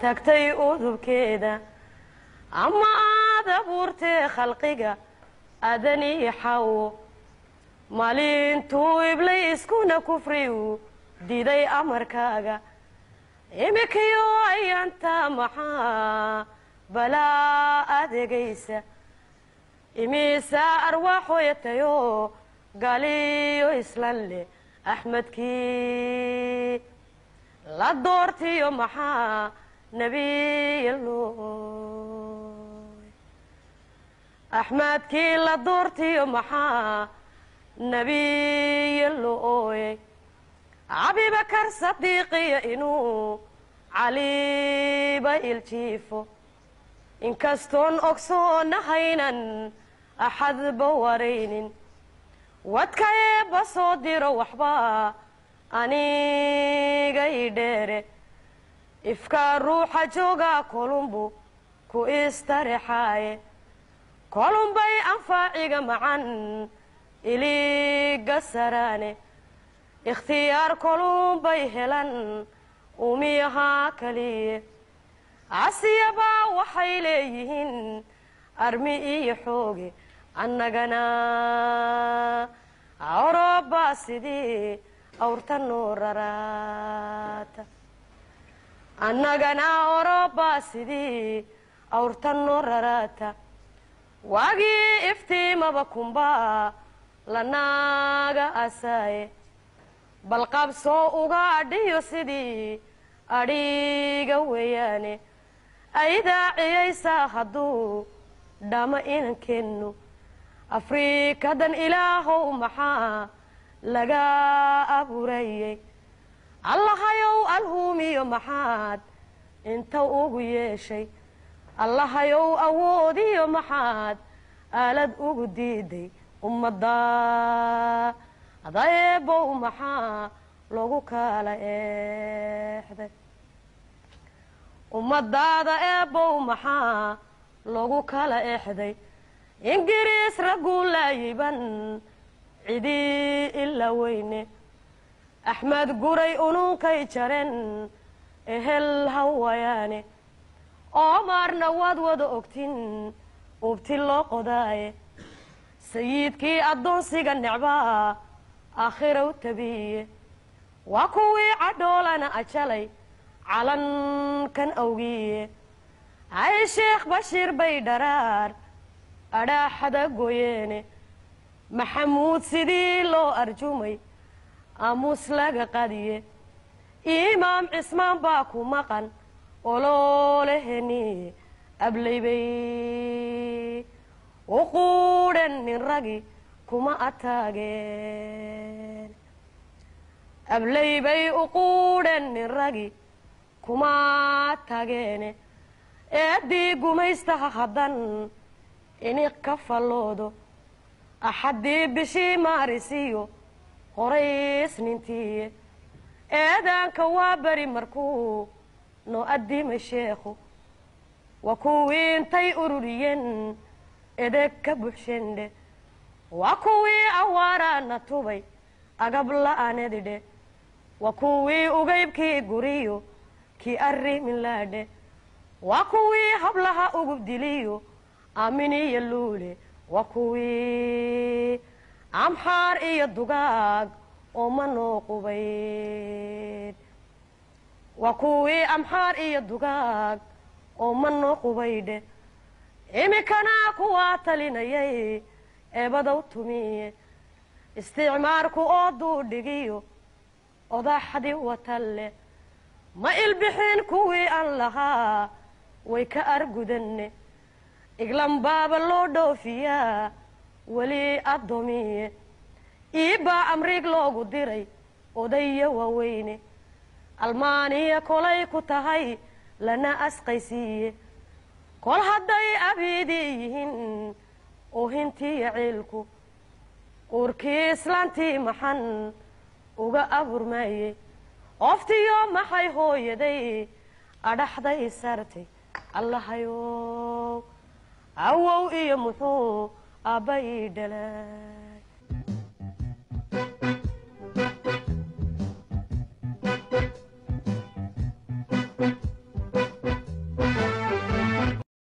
Tagtay udubkeeda ama aad abuurtee khalqiga adani xawo, maalintuu iblayskuna kufriyu diiday amarkaaga, imikiyo ayaanta maxaa balaa adeegaysa? Imiisa arwaaxoyatayo galiyo islan leh, Axmedkii la doortiyo maxaa nebiyalooy? Axmedkii la doortiyo maxaa nebiya lo ooyay? Abibakar Sadiiqiyo inuu Caliba iljiifo, inkastoon ogsoonahaynan axadba waraynin, wadka eebba soo diro waxba aniga i dheere. Ifkaa ruuxa joogaa kolumbu ku istarexaaye, kolumbay anfaaciga macan iliga saraane, ikhtiyaar kolumbay helan umiyahaa kaliye. Casiyabaa waxay leeyihiin armi iyo xooge, annagana Orobaa sidii awrta noo raraata, annagana Orobaa sidii awrta noo raraata. Waagii iftiimaba kunbaa lanaaga asaaye, balqabsoo uga adhiyo sidii adhiga weeyaane. Aydaaciyaysaa hadduu dhama inankeennu Afrikadan. Ilaahow maxaa laga abuurayey? Allahayow alhuumiyo maxaad inta ugu yeeshay? Allahayow awoodiyo maxaad aalad ugu diiday ummadda adaeebow? Maxaa loogu kala eexday ummadaada eebow? Maxaa loogu kala exday Ingiriis ragguu laayiban cidii ila weyne? Axmed Guray ununkay jaren ehel hawayaane, Oomaarna waad wada ogtin ubti loo qodaaye. Sayidkii addoonsiga necbaa aakhiraw tabiye, waa kuwii cadhoolana ajalay calankan awgiye. Ay Sheekh Bashiir bay dharaar adhaaxada goyeene, Maxamuud sidii loo arjumay aamuus laga qadiye. Imaam Cismaan baa ku maqan olooleheniye, ablaybay u quudhen nin ragi kuma ataageen, ablaybay u quudhen nin ragi kuma tageene. Eeddii gumaystaha haddan iniq ka falloodo, axaddii bishii maarisiyo horay isnintiiye, eedaanka waa beri markuu noo addimay sheekhu, waa kuwii intay ururiyeen edeg ka buxshendhe, waa kuwii awaaraana tubay agab la'aanedidhe, waa kuwii ugaybkii guriyo kii arrimin laadhe, waa kuwii hablaha ugub diliyo aaminiyo luule, waa kuwii amxaar iyo dugaag ooma noo qubayd, waa kuwii amxaar iyo dugaag ooma noo qubaydhe. Iminkana kuwaa talinayay eebadow tumiye, isticmaarku oo duudhigiyo odaxdii watalle ma ilbixin kuwii aan lahaa way ka argudanne. Iglan baaba loo dhoofiyaa weli addoomiye, iibbaa amriig loogu diray odaya waaweyne. Almaaniya kolay ku tahay lana asqaysiiye, kol hadday abiidii yihiin oohintiiyo ciilku uurkii islaantii maxan uga aburmaayey? Ooftiyo maxay hooyaday adhaxday sartay? Allahayow awow iyo muxuu aabba ii dhalay?